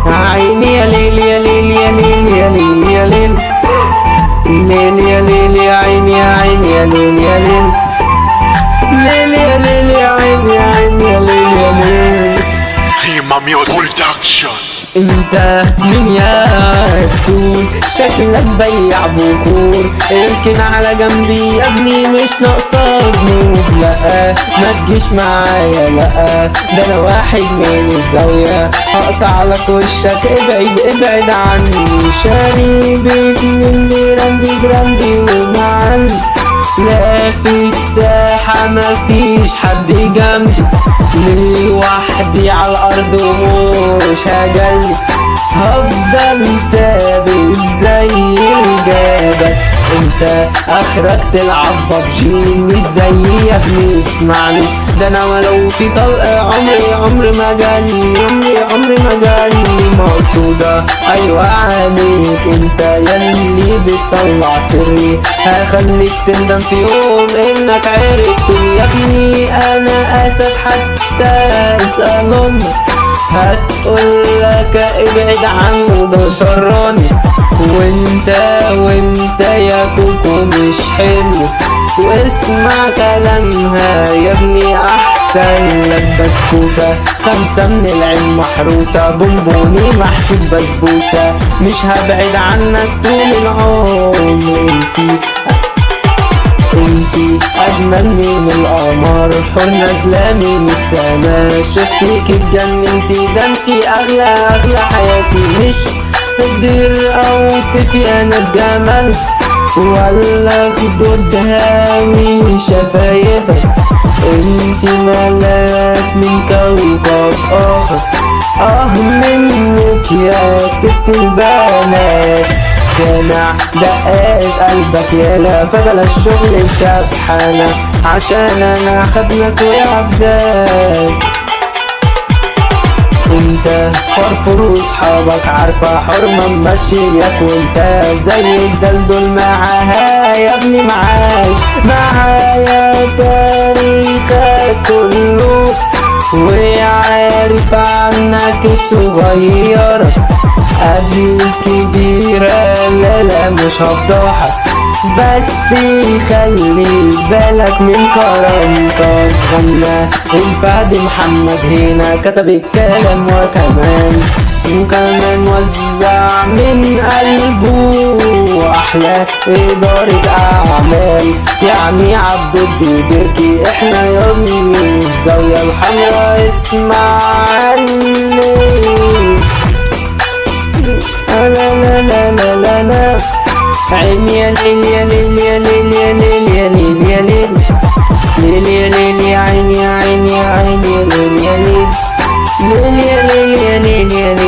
عيني يا ليل يا ليل يا ليل يا ليل يا ليل ليل يا ليل يا عيني يا عيني يا ليل يا ليل ليل يا ليل يا عيني يا عيني يا ليل يا ليل. Hima Music Production. انت مين يا عسول؟ شكلك بيع بخور، اركن على جنبي يا ابني مش ناقصه ذنوب. لا ما تجيش معايا، لا ده انا واحد من الزاوية هقطع لك وشك، ابعد ابعد عني. شارب اتنين براندي براندي ومعندي، لا في الساحة مفيش حد جنبي، لوحدي على الأرض ومش هجلي، هفضل ثابت زي الجبل. انت اخرك تلعب ببجي مش زيي يا ابني، اسمعني ده انا ولو في طلق عمري عمري ما جالي، عمري عمري ما جالي مقصودة. ايوه عليك انت ياللي بتطلع سري، هخليك تندم في يوم انك عرفتني يا ابني. انا اسف حتى اسأل امك هتقولك ابعد عنه ده شراني، وانت وانت يا كوكو مش حلو، واسمع كلامها يا ابني احسن لك. بسكوتة 5 من العين محروسة، بونبوني محشي بسبوسة، مش هبعد عنك طول العمر. انتي انتي اجمل من القمر، حور نازله من السما، شفتك اتجننتي ده انتي اغلى اغلى حياتي. مش قدر اوصف يا ناس جمال، ولا خدودها من شفايفك، انتي ملاك من كوكب اخر، اه منك يا ست البنات. سامع دقات قلبك يالا، فبلاش شغل شبحانة عشان انا خدمك ويا عبدك. انت فرفور وصحابك عارفة حرمة ماشيك، وانت زي الدلدل معاها يا ابني، معاي معايا تاريخك كله، وعارف عنك الصغيرة قبل الكبيرة. لا لا مش هفضحك، بس خلي بالك من كرامتك. غنى الفهد محمد هنا كتب الكلام، وكمان وكمان وزع من قلبه احلى ادارة اعمال، يعني عبد الدبركي احنا يا ابني الزاوية الحمراء. اسمع عني لا لا لا لا لا لا، عيني يا ليل يا ليل يا ليل يا ليل يا ليل يا ليل ليل يا ليل يا عيني يا عيني يا عيني يا ليل يا ليل ليل يا ليل يا ليل يا ليل.